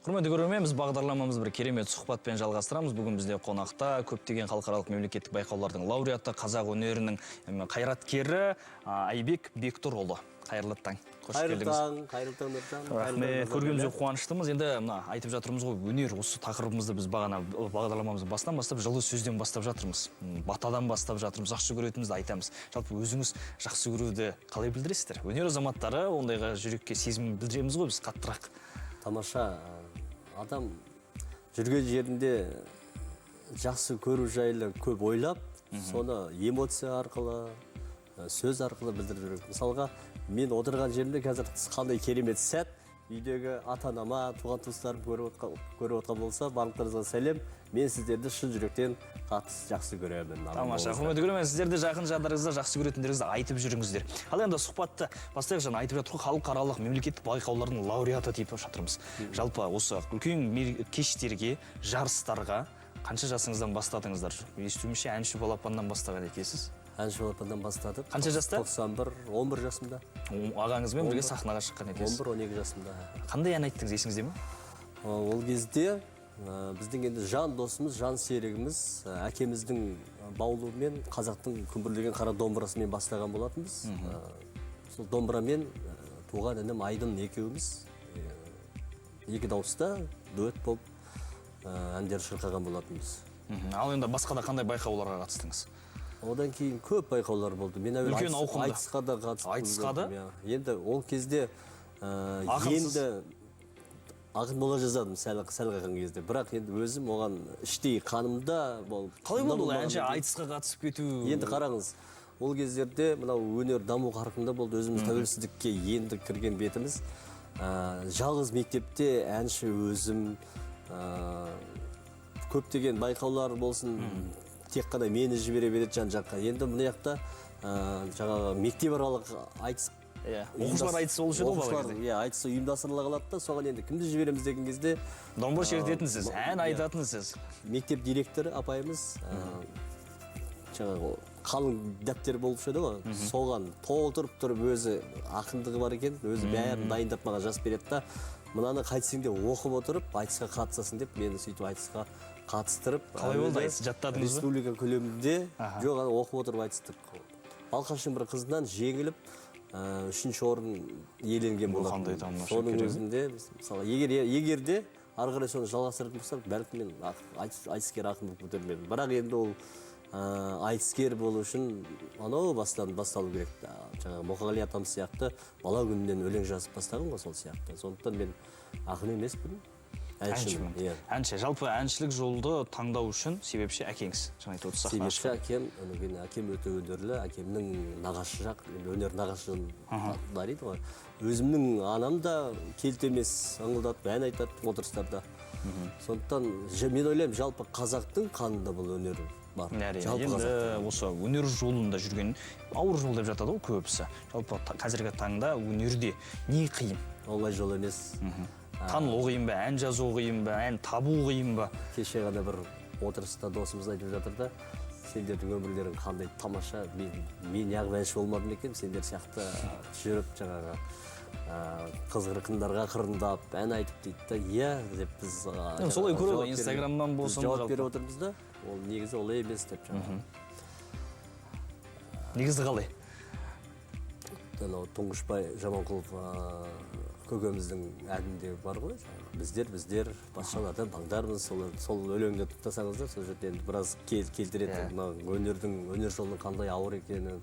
Құрметті көрермен, біз бағдарламамызды бір керемет сұхбатпен жалғастырамыз. Бүгін бізде қонақта көптеген халықаралық мемлекеттік байқаулардың лауреаты, қазақ өнерінің қайраткері Айбек Бектұрұлы. Қайырлы таң. Қош Қайырлы келдіңіз. таң, қайырлы таң, Нұржан. Рахмет. Көргенімізге қуаныштымыз. Енді мына айтып жатырмыз ғой, өнер осы тақырыбымызды біз бағана бағдарламамыздың басынан бастап жылы сөзден бастап жатырмыз. Батадан бастап жатырмыз, жақсы көретінімізді айтамыз. Жалпы өзіңіз жақсы көруді қалай білдіресіздер? Өнер азаматтары ондайға жүрекке сезім білдіреміз ғой біз қаттырақ. Тамаша, адам жүрген жерінде жақсы көру жайлы көп ойлап, соны эмоция арқылы, сөз арқылы білдіріп жүреді. Мысалға, мен отырған жерімде қазір қандай керемет сәт, үйдегі ата анама, туған туыстарым көріп отқан болса, барлықтарыңызға сәлем. Мен сіздерді шын жүректен қатты жақсы көремін. Тамаша. Құрметті көрермен, сіздер де жақын жандарыңызды жақсы көретіндеріңізді айтып жүріңіздер. Ал енді сұхбатты бастайық. Жаңа айтып жатыр ғой, халықаралық мемлекеттік байқаулардың лауреаты деп жатырмыз. Жалпы осы үлкен кештерге, жарыстарға қанша жасыңыздан бастадыңыздар? Естуімше, әнші балапаннан бастаған екенсіз. Әнші балапаннан бастадық. Қанша жаста? 91, 11 жасымда. Ағаңызбен бірге сахнаға шыққан екенсіз. 11-12 жасымда. Қандай ән айттыңыз, есіңізде ме? Ол кезде біздің енді жан досымыз, жан серігіміз, әкеміздің баулуымен қазақтың күмбірлеген қара домбырасымен бастаған болатынбыз. Сол домбырамен туған інім Айдын екеуміз екі дауыста дуэт болып әндер шырқаған болатынбыз. Ал енді басқа да қандай байқауларға қатыстыңыз? Одан кейін көп байқаулар болды. Мен әуелі Үлкен ауқымды. айтысқа да қатыстым. Айтысқа да? Иә. Енді ол кезде Ақынсыз? енді ақын бола жаздадым сәл сәл қалған кезде. Бірақ енді өзім оған іштей қанымда болып Қалай болды ол болмағаннан әнші кейін- айтысқа қатысып кету? Енді қараңыз, ол кездерде мынау өнер даму қарқында болды. Өзіміз тәуелсіздікке енді кірген бетіміз. Жалғыз мектепте әнші өзім, көптеген байқаулар болсын, тек қана мені жібере береді жан жаққа. Енді мына жақта жаңағы мектепаралық айтыс Иә, оқушылар айтысы болушы еді ғой бала оқушылар, кезде. Иә, айтысы ұйымдастырыла қалады да, соған енді кімді жібереміз деген кезде Домбыра шертетінсіз, ән иә. айтатынсыз. Мектеп директоры апайымыз жаңағы қалың дәптер болушы еді ғой, соған толтырып тұрып, өзі ақындығы бар екен, өзі бәрін дайындап маған жазып береді да, мынаны қайтсең де оқып отырып айтысқа қатысасың деп мені сөйтіп айтысқа қатыстырып. Қалай болды Әуелі айтыс, жаттадыңыз ба? Республика көлемінде жоқ, ана оқып отырып айтыстық. Балқаштың бір қызынан жеңіліп, үшінші орын иеленген Бұл болатын. қандай тамаша, Соның керемет. өзінде мысалы, егер де ары қарай соны жалғастыратын болсам, бәлкім мен айтыскер ақын болып кетер ме едім. Бірақ енді ол айтыскер болу үшін анау бастан басталу керек та. Жаңағы Мұқағали атамыз сияқты бала күнінен өлең жазып бастаған ғой, сол сияқты. Сондықтан мен ақын емеспін, әншімін. Әншімін. Иә. Әнші. Жалпы әншілік жолды таңдау үшін себепші әкеңіз. Жаңа айтып отырсыз, сахнаға Себепші әкем. Одан кейін әкем өте өнерлі, әкемнің нағашы жақ, енді өнер нағашы дариды ғой. Өзімнің анам да келте емес, ыңылдатып ән айтады отырыстарда. Сондықтан мен ойлаймын, жалпы қазақтың қанында бұл өнер бар. Әрине, Жалпы енді қазақтың. осы өнер жолында жүрген ауыр жол деп жатады ғой көбісі. Жалпы қазіргі таңда өнерде не қиын? Оңай жол емес. Танылу қиын ба, ән жазу қиын ба, ән табу қиын ба? Кеше ғана бір отырыста досымыз айтып жатыр да, сендердің өмірлерің қандай тамаша, мен неғып әнші болмадым екен, сендер сияқты жүріп жаңағы қыз қырқындарға қырындап ән айтып дейді да. Иә деп біз Енді солай жаңағы көреді ғой, жауап Инстаграмнан біз болсын жауап жалпы. беріп отырмыз да, ол негізі олай емес деп жаңағы. Негізі қалай? Анау Тұңғышбай Жаманқұлов көкеміздің әнінде бар ғой жаңағы, біздер патшалардан паңдармыз. Сол өлеңді тыңдасаңыздар, сол жерде енді біраз келтіреді мына өнер жолының қандай ауыр екенін.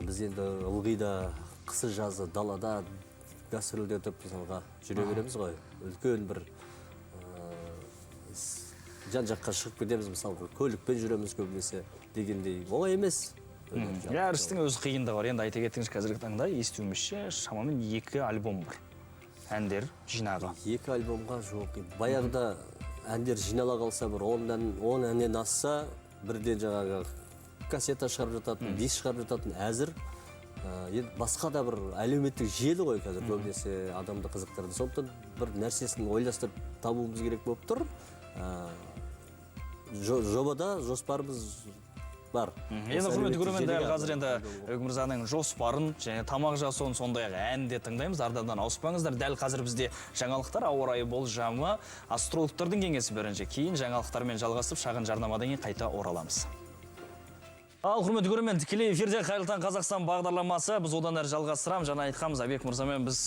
Біз енді ылғи да қысы жазы далада гастрольдетіп, мысалға, жүре береміз ғой. Үлкен бір жан жаққа шығып кетеміз, мысалға, көлікпен жүреміз көбінесе дегендей, оңай емес өнер жалпы. Әр істің өз қиындығы бар. Енді айта кетіңізші, қазіргі таңда естуімізше, шамамен екі альбом бар, әндер жинағы. Екі альбомға жуық. Баяғыда әндер жинала қалса, бір 10 ән, 10 әннен асса, бірден жаңағы кассета шығарып жататын, диск шығарып жататын. Әзір енді басқа да бір әлеуметтік желі ғой қазір көбінесе адамды қызықтырады. Сондықтан бір нәрсесін ойластырып табуымыз керек болып тұр. Жобада жоспарымыз бар. Енді, Осы құрметті әлеуметтік көрермен, дәл желіге қазір енді арнайы. Айбек мырзаның жоспарын және тамақ жасауын, сондай ақ ән де тыңдаймыз. Ардадан ауыспаңыздар. Дәл қазір бізде жаңалықтар, ауа райы болжамы, астрологтардың кеңесі бірінші, кейін жаңалықтармен жалғасып, шағын жарнамадан кейін қайта ораламыз. Ал, құрметті көрермен, тікелей эфирде «Қайырлы таң, Қазақстан» бағдарламасы. Біз одан әрі жалғастырамыз. Жаңа айтқанбыз, Айбек мырзамен біз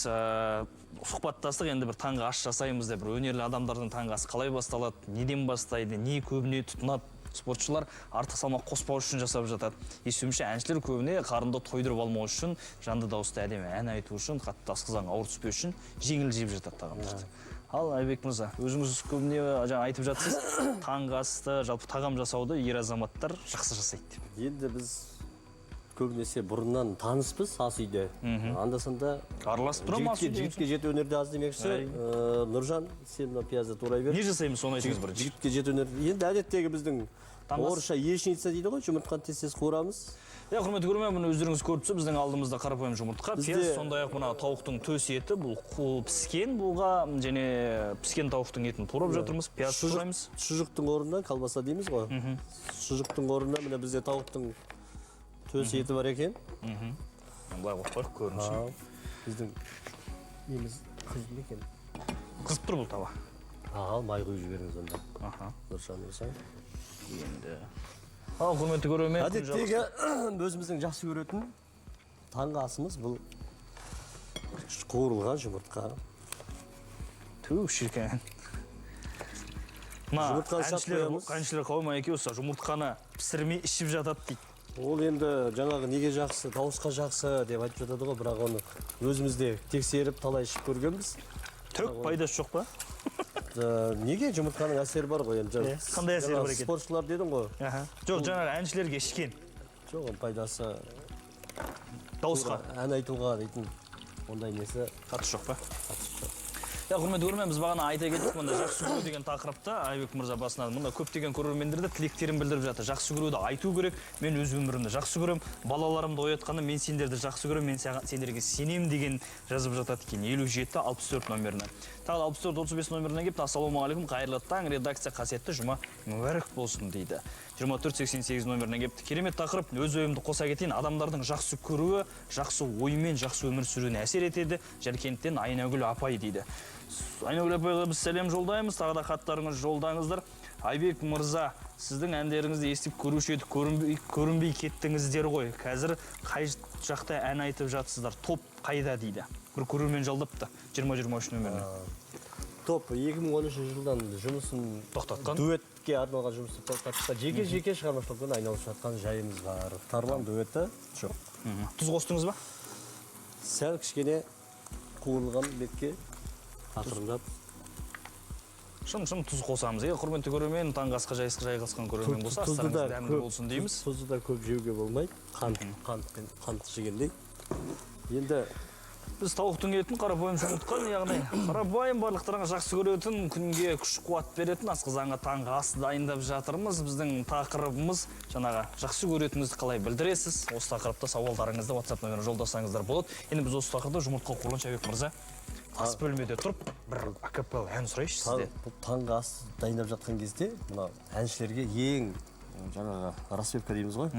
сұхбаттастық. Енді бір таңғы ас жасаймыз деп, бір өнерлі адамдардың таңғы асы қалай басталады, неден бастайды, не көбіне тұтынады? Спортшылар артық салмақ қоспау үшін жасап жатады. Естуімше, әншілер көбіне қарынды тойдырып алмау үшін, жанды дауыста әдемі ән айту үшін, қатты асқазан ауыр түспеу үшін жеңіл жеп жатады тағамдарды. Ал, Айбек мырза, өзіңіз көбіне жаңа айтып жатсыз, таңғы асты, жалпы тағам жасауды ер азаматтар жақсы жасайды деп. Енді біз көбінесе бұрыннан таныспыз ас үйде. Анда санда Араласып тұра ма ас жігітке, үйде? жігітке жеті өнерде аз демекші. Нұржан, сен мына пиязды турай бер. Не жасаймыз, соны айтыңыз бірінші. Жігітке жеті өнер. Енді әдеттегі біздің Таңғы ас. орысша яичница дейді ғой, жұмыртқаны тез тез қуырамыз. Иә, құрметті көрермен, мұны өздеріңіз көріп тұрсыз, біздің алдымызда қарапайым жұмыртқа, пияз, сондай ақ мына тауықтың төс еті, бұл қу піскен бұға және піскен тауықтың етін турап жатырмыз, пияз тураймыз. Шұжықтың орнына колбаса дейміз ғой. Шұжықтың орнына міне бізде тауықтың төс еті бар екен. Былай қойып қояйық, көрінсін. Ал, біздің неміз қызды ма екен? Қызып тұр бұл таба. Ал, май құйып жіберіңіз онда. Нұржан мырза. Енді. Ал, құрметті көрермен, күн Әдеттегі өзіміздің жақсы көретін таңғы асымыз бұл қуырылған жұмыртқа. Түу, шіркін. Мына Жұмыртқаны шап әншілер, қоямыз. әншілер қауымы екеуі осы жұмыртқаны пісірмей ішіп жатады дейді. Ол енді жаңағы неге жақсы, дауысқа жақсы деп айтып жатады ғой, бірақ оны өзіміз де тексеріп, талай ішіп көргенбіз. Түк пайдасы жоқ па? Неге, жұмыртқаның әсері бар ғой енді. Иә, қандай әсері жаңағы бар екен? Спортшылар дедің ғой. Жоқ, жаңағы әншілерге ішкен. Жоқ, оның пайдасы Дауысқа. Ән айтуға дейтін ондай несі Қатысы жоқ па? Иә, құрметті көрермен, біз бағана айта кеттік, мында жақсы көру деген тақырыпта Айбек мырза басынан мында көптеген көрермендер де тілектерін білдіріп жатыр. Жақсы көруді айту керек. Мен өз өмірімді жақсы көремін. Балаларымды оятқанда мен сендерді жақсы көремін, мен саған, сендерге сенемін деген жазып жатады екен 57 64 номеріне. Тағы да 64 35 номеріне келіп, ассалаумағалейкум, қайырлы таң, редакция, қасиетті жұма мүбәрәк болсын дейді. 24 88 номеріне келіпті. Керемет тақырып, өз ойымды қоса кетейін, адамдардың жақсы көруі, жақсы оймен жақсы өмір сүруіне әсер етеді. Жаркенттен Айнагүл апай дейді. Айнагүл апайға біз сәлем жолдаймыз, тағы да хаттарыңызды жолдаңыздар. Айбек мырза, сіздің әндеріңізді естіп көруші едік, көрінбей кеттіңіздер ғой. Қазір қай жақта ән айтып жатсыздар? Топ қайда дейді. Бір көрермен жалдапты 20-23 нөміріне. Топ 2013 жылдан жұмысын Тоқтатқан. Дуэтке арналған жұмысты тоқтатты. Жеке жеке шығармашылықпен айналысып жатқан жайымыз бар. Тарлан дуэті жоқ. Тұз қостыңыз ба? Сәл кішкене қуырылған бетке ақырындап. Шым-шым тұз қосамыз. Егер, құрметті көрермен, таңғы асқа жайғасқан көрермен болса, Тұзды астарыңыз да дәмді болсын дейміз. Тұзды да көп жеуге болмайды. Қант, қантпен қант жегендей. Енді біз тауықтың етін, қарапайым жұмыртқа, яғни қарапайым, барлықтарыңа жақсы көретін, күнге күш қуат беретін асқазанға таңғы ас дайындап жатырмыз. Біздің тақырыбымыз жаңағы жақсы көретініңізді қалай білдіресіз? Осы тақырыпта сауалдарыңызды WhatsApp нөміріне жолдасаңыздар болады. Енді біз осы тақырыпта жұмыртқа қуырғанша, Айбек мырза, ас бөлмеде тұрып бір акапелла ән сұрайыншы сізден. Бұл таңғы ас дайындап жатқан кезде мына әншілерге ең жаңағы распевка дейміз ғой,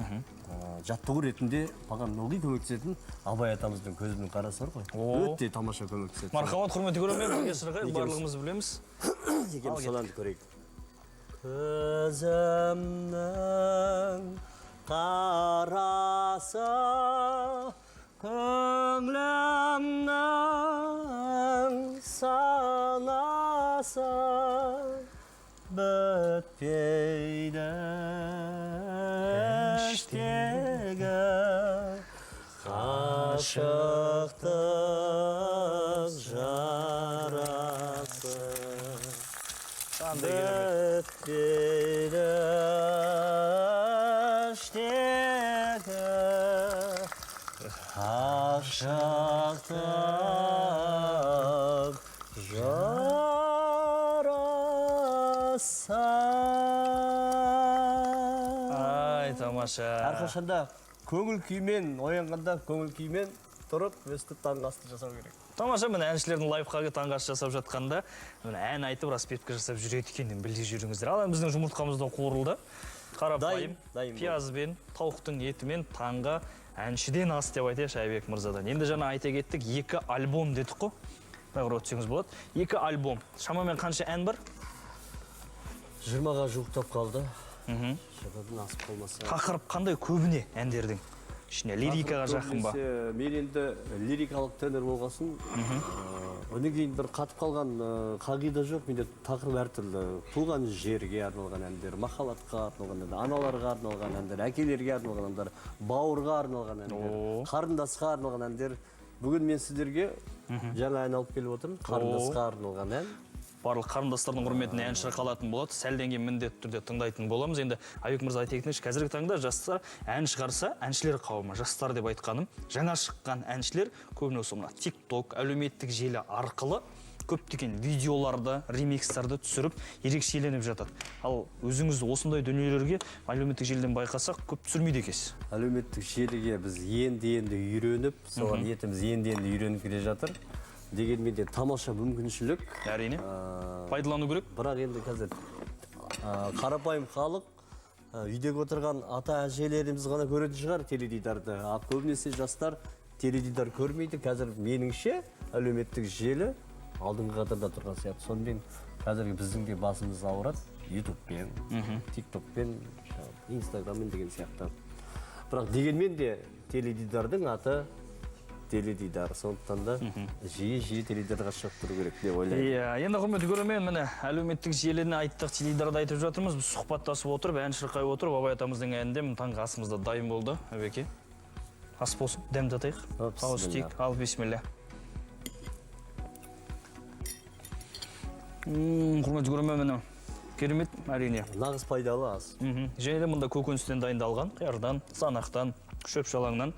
жаттығу ретінде маған ылғи көмектесетін Абай атамыздың «Көзімнің қарасы» бар ғой. О. Өте тамаша көмектеседі. Мархабат, құрметті көрермен, бірге шырқайық, барлығымыз білеміз. Екеуміз сол әнді көрейік. Көзімнің қарасы, көңілімнің санасы, бітпейді іштегі ғашықтық жарасы. Қандай керемет. Бітпейді іштегі ғашықтық жарасы. Ай, тамаша. Әрқашанда көңіл күймен оянғанда, көңіл күймен тұрып, өстіп таңғы асты жасау керек. Тамаша, міне, әншілердің лайфхагы: таңғы ас жасап жатқанда міне ән айтып, распевка жасап жүреді екен, біле жүріңіздер. Ал енді біздің жұмыртқамыз да қуырылды. Қарапайым Дайын, дайын. Пиязбен, тауықтың етімен таңғы әншіден ас деп айтайықшы Айбек мырзадан. Енді жаңа айта кеттік, 2 альбом дедік қой. Былай қарап өтсеңіз болады. 2 альбом. Шамамен қанша ән бар? 20-ға жуықтап қалды. 20-дан асып қалмаса. Тақырып қандай көбіне әндердің? Ішіне лирикаға жақын ба? Көбінесе мен енді лирикалық тенор болғасын, одан кейін бір қатып қалған қағида жоқ, менде тақырып әртүрлі. Туған жерге арналған әндер, махаббатқа арналған әндер, аналарға арналған әндер, әкелерге арналған әндер, бауырға арналған әндер, қарындасқа арналған әндер. Бүгін мен сіздерге жаңа ән алып келіп отырмын, қарындасқа арналған ән. Барлық қарындастардың құрметіне ән шырқалатын болады. Сәлден кейін міндетті түрде тыңдайтын боламыз. Енді Айбек мырза, айта кетіңізші, қазіргі таңда жастар ән шығарса, әншілер қауымы, жастар деп айтқаным, жаңа шыққан әншілер көбіне осы мына TikTok, әлеуметтік желі арқылы көптеген видеоларды, ремикстарды түсіріп, ерекшеленіп жатады. Ал өзіңіз осындай дүниелерге әлеуметтік желіден байқасақ, көп түсірмейді екенсіз. Әлеуметтік желіге біз енді-енді үйреніп, соған етіміз енді-енді үйреніп келе жатыр. Дегенмен де тамаша мүмкіншілік. Әрине. Пайдалану керек. Бірақ енді қазір қарапайым халық, үйдегі отырған ата әжелеріміз ғана көретін шығар теледидарды. Ал көбінесе жастар теледидар көрмейді. Қазір меніңше әлеуметтік желі алдыңғы қатарда тұрған сияқты. Сонымен қазіргі біздің де басымыз ауырады Ютубпен, Тиктокпен, Инстаграммен деген сияқты. Бірақ дегенмен де теледидардың аты теледидар. Сондықтан да жиі-жиі теледидарға шығып тұру керек деп ойлаймын. Иә, енді құрметті көрермен, міне әлеуметтік желіні айттық, теледидарды айтып жатырмыз. Біз сұхбаттасып отырып, ән шырқай отырып, Абай атамыздың әнінде міне таңғы асымыз да дайын болды. Әбеке, ас болсын, дәм татайық. Оп, Ауыз бисмилля. тиік, ал бисмилля. Құрметті көрермен, міне керемет, әрине. Нағыз пайдалы ас. Және де мұнда көкөністен дайындалған, қиярдан, қызанақтан, шөп шалаңнан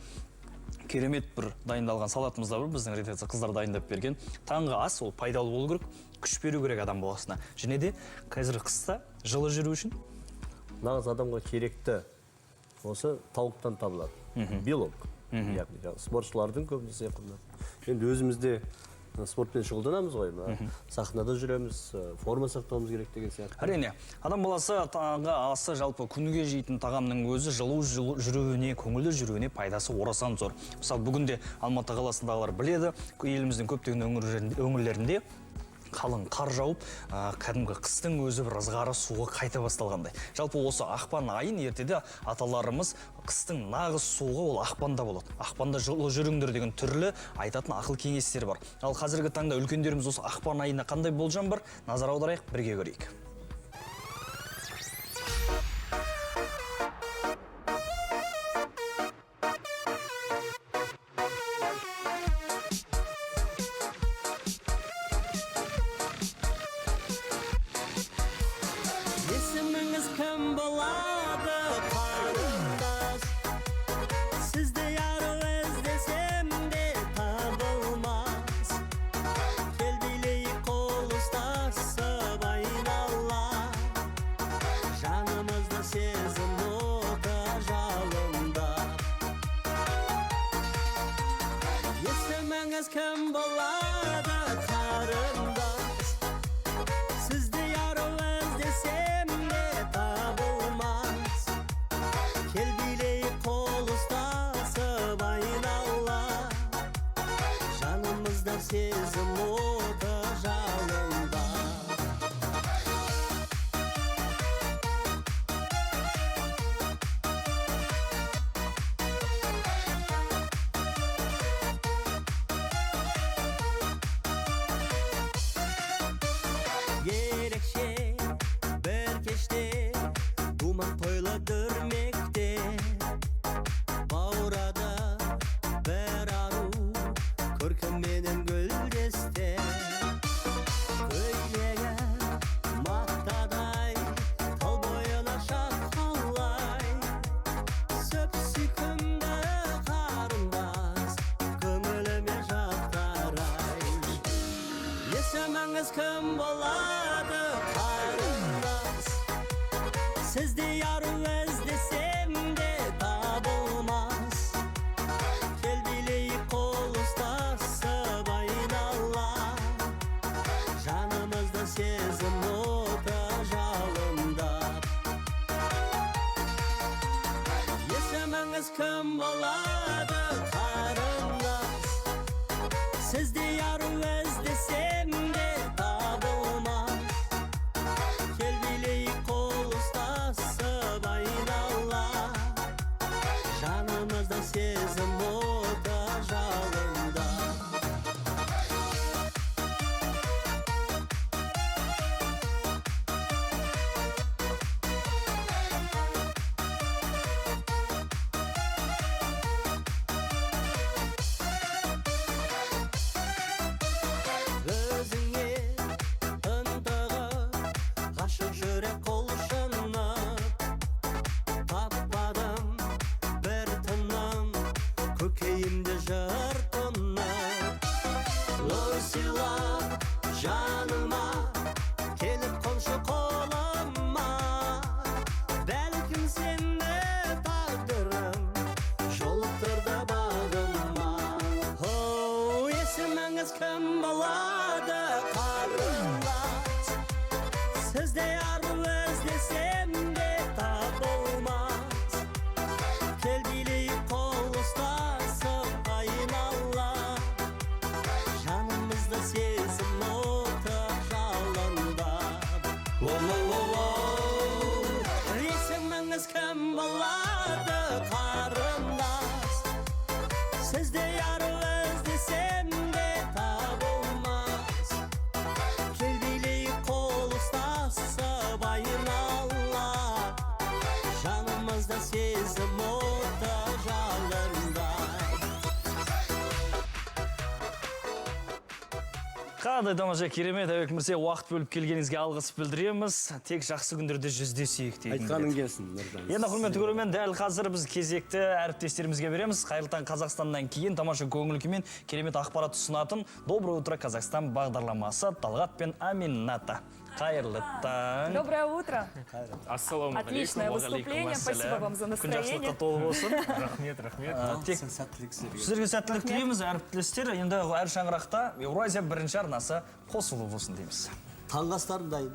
керемет бір дайындалған салатымыз да бар. Біздің редакция қыздар дайындап берген. Таңғы ас ол пайдалы болу керек, күш беру керек адам баласына. Және де қазір қыста жылы жүру үшін нағыз адамға керекті осы тауықтан табылады. Белок. Яғни жаңағы спортшылардың көбінесе қолданады. Енді өзіміз де спортпен шұғылданамыз ғой, мына сахнада жүреміз, форма сақтауымыз керек деген сияқты. Әрине, адам баласы таңғы асы жалпы күніге жейтін тағамның өзі жылу жүруіне, көңілді жүруіне пайдасы орасан зор. Мысалы, бүгінде Алматы қаласындағылар біледі, еліміздің көптеген өңірлерінде қалың қар жауып, кәдімгі қыстың өзі бір ызғары суығы қайта басталғандай. Жалпы осы ақпан айын ертеде аталарымыз қыстың нағыз суығы ол ақпанда болады. Ақпанда жылы жүріңдер деген түрлі айтатын ақыл кеңестер бар. Ал қазіргі таңда үлкендеріміз осы ақпан айына қандай болжам бар? Назар аударайық, бірге көрейік. Есіміңіз кім болады, қарындас? Сіздей ару іздесем де табылмас. Кел билейік қол ұстасып айнала. Жанымызды сезім оты жалындап. Есіміңіз кім болады, қарындас? Сіздей ару іздесем де табылмас. Кел билейік қол ұстасып айнала. Жанымызда сезім оты жалындап. Ерекше бір кеште думан тойлы дүрмекте баурады бір ару көркіменен гүлдесте. Көйлегі мақтадай тал бойына шаққалай, сөп сүйкімді қарындас көңіліме жақтарай. Есіміңіз кім болады, қарындас? Сіздей ару іздесем де табылмас. Кел билейік қол ұстасып айнала. Жанымызды сезім оты жалындап. Көкірек құлшынып, таппадым бір тыным, көкейімде жыр тұнып. Нұр сыйлап жаныма, келіп қоншы қолыма. Бәлкім, сені тағдырым жолықтырды бағыма. Оу, есіміңіз кім болады, қарындас? Сіздей ару іздесем де табылмас. Кел, билейік қол ұстасып айнала, жанымызда сезім оты жалындап. О-о-о-о. Есіміңіз кім болады, қарындас? Сіздей ару іздесем де табылмас. Кел, билейік қол ұстасып айнала, жанымызда сезім оты жалындап. Қандай тамаша, керемет! Әбек мырза, уақыт бөліп келгеніңізге алғыс білдіреміз. Тек жақсы күндерде жүздесейік дегім Айтқаның келеді. келсін, Нұржан. Енді, құрметті көрермен, дәл қазір біз кезекті әріптестерімізге береміз. «Қайырлы таң, Қазақстаннан» кейін тамаша көңіл күймен керемет ақпарат ұсынатын «Доброе утро, Казахстан» бағдарламасы. Талғат пен Амината, қайырлы таң! Доброе утро. Ассалаумағалейкум. Отличное выступление. Спасибо вам за Күн настроение. жақсылыққа толы болсын. Рахмет, рахмет. Тек Сәттілік сіздерге. Сіздерге сәттілік тілейміз, әріптестер. Енді әр шаңырақта Еуразия бірінші арнасы қосулы болсын дейміз. Таңғы астарың дайын.